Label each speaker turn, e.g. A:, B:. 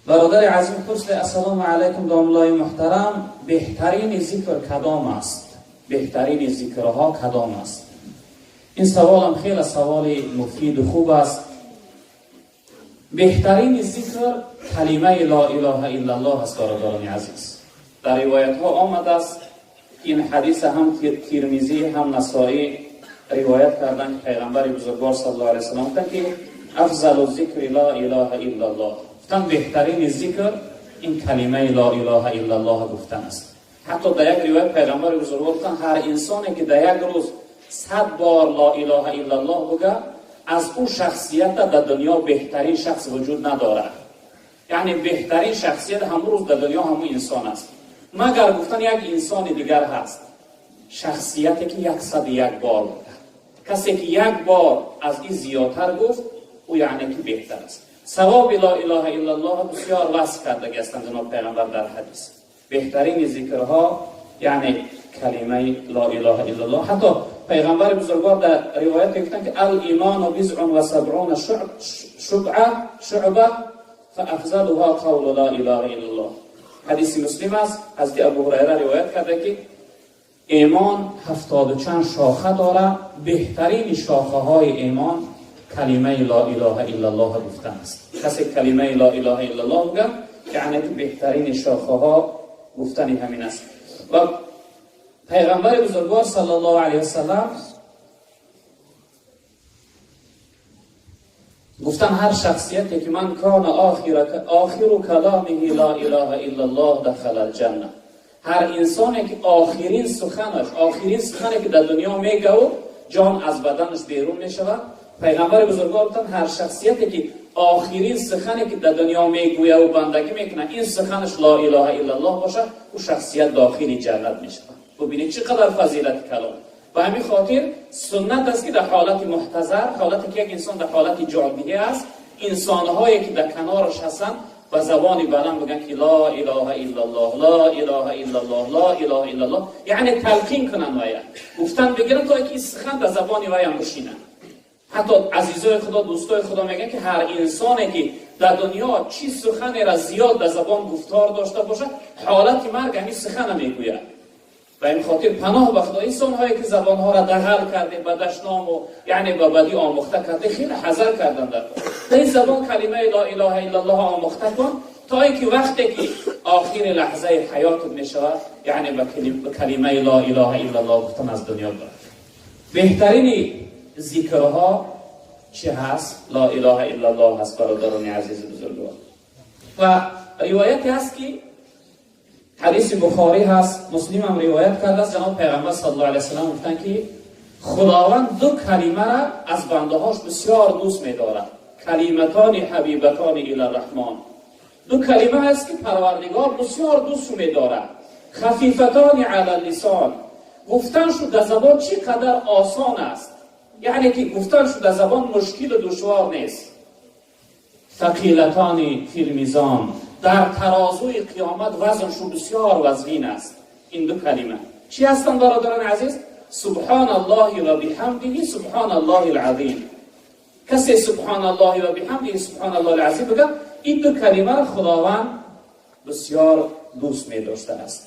A: Бародари азим пурсида: ассалому алайкум, домлои муҳтарам, беҳтарини зикр кадом аст? Беҳтарини зикрҳо кадом аст? Ин саволам хеле саволи муфиду хуб аст. Беҳтарини зикр калимаи ло илоҳа иллаллоҳ аст, бародарони азиз. Дар ривоятҳо омадааст, ин ҳадиса ҳам Тирмизӣ, ҳам Насоӣ ривоят карданд, ки пайғамбари бузургвор саллаллоҳу алайҳи васаллам гуфтанд, ки афзалу зикри ло илоҳа иллаллоҳ. Гуфтанд, беҳтарини зикр ин калимаи ло илоҳа иллаллоҳ гуфтан аст. Ҳатто дар як ривоят пайғамбари бузургвор гуфтанд, ҳар инсоне ки дар як рӯз 100 бор ло илоҳа иллаллоҳ буга, аз ӯ шахсията дар дунё беҳтарин шахс вуҷуд надорад. Яъне беҳтарин шахсият ҳамун рӯз дар дунё ҳамун инсон аст. Магар гуфтан, як инсони дигар ҳаст, шахсияте ки 101 бор буга. Касе ки як бор аз ин зиёдтар гуфт, ӯ яъне ки беҳтар аст. Савоби ло илоҳа иллаллоҳ бисёр васф кардаги ҳастанд ҷаноб пайғамбар дар ҳадис. Беҳтарини зикрҳо яъне калимаи ло илоҳа иллаллоҳ. Ҳатто пайғамбари бузургвор дар ривояте гуфтанд, ки ал-имону бизъун ва сабъуна шуъба фаафзалуҳа қавлу ло илоҳа иллаллоҳ. Ҳадиси Муслим аст, ҳазрати Абу Ҳурайра ривоят карда, ки имон 70 чанд шоха дорад, беҳтарини шохаҳои имон калимаи ло илоҳа иллаллоҳ гуфтан аст. Касе калимаи ло илоҳа иллаллоҳ гуфт, яъне ки беҳтарини шохаҳо гуфтани ҳамин аст. Ва пайғамбари бузургвор саллаллоҳу алайҳи васаллам гуфтан, ҳар шахсияте ки ман кона охиру каломиҳи ло илоҳа иллаллоҳ дахала алҷанна. Ҳар инсоне ки охирин суханаш, охирин сухане ки дар дунё мегӯ, ҷон аз баданаш берун мешавад. Пайғамбари бузургвор гуфтанд, ҳар шахсияте ки охирин сухане ки дар дунё мегӯяву бандагӣ мекунад, ин суханаш ло илоҳа иллаллоҳ бошад, ӯ шахсият дохили ҷаннат мешавад. Бубинед, чӣ қадар фазилати калом. Ба ҳамин хотир суннат аст, ки дар ҳолати муҳтазар, ҳолате ки як инсон дар ҳолати ҷондиҳӣ аст, инсонҳое ки дар канораш ҳастанд ба забони баланд бигӯянд, ки ло илоҳа иллаллоҳ, ло илоҳа иллаллоҳ, ло илоҳа иллаллоҳ, яъне талқин кунанд вая, гуфтан бигиранд, то ки сухан дар забони ваям бишинад. Ҳатто азизои Худо, дӯстои Худо мегӯянд, ки ҳар инсоне ки дар дунё чӣ суханеро зиёд дар забон гуфтор дошта бошад, ҳолати марг ҳамин сухана мегӯяд. Ба ин хотир паноҳ ба Худо, инсонҳое ки забонҳоро дағал карде, ба дашному яъне ба бадӣ омӯхта карде, хеле ҳазар кардан дар ин забон. Калимаи ло илоҳа иллаллоҳ омӯхта кун, то ин ки вақте ки охири лаҳзаи ҳаётат мешавад, яъне ба калимаи ло илоҳа иллаллоҳ гуфтан аз дунё барад. Беҳтарини зикрҳо чӣ ҳаст? Ло илоҳа иллаллоҳ ҳаст, бародарони азизу бузургвор. Ва ривояте ҳаст, ки ҳадиси Бухорӣ ҳаст, Муслим ҳам ривоят кардааст, ҷаноб пайғамбар саллаллоҳу алайҳи васаллам гуфтанд, ки Худованд ду калимаро аз бандаҳош бисёр дӯст медорад. Калиматони ҳабибатони ила раҳмон. Ду калима ҳаст, ки Парвардигор бисёр дӯст медорад. Хафифатони ала лисон. Гуфтан шу дар забон чӣ қадар осон аст. Яъне ки гуфтан шу дар забон мушкилу душвор нест. Фақилатони фил мизон. Дар тарозуи қиёмат вазншу бисёр вазнин аст. Ин ду калима чӣ ҳастанд, бародарони азиз? Субҳоналлоҳи ва биҳамдиҳи субҳоналлоҳи алазим. Касе субҳоналлоҳи ва биҳамдиҳи субҳоналлоҳи алазим бигӯяд, ин ду калимаро Худованд бисёр дӯст медоштааст.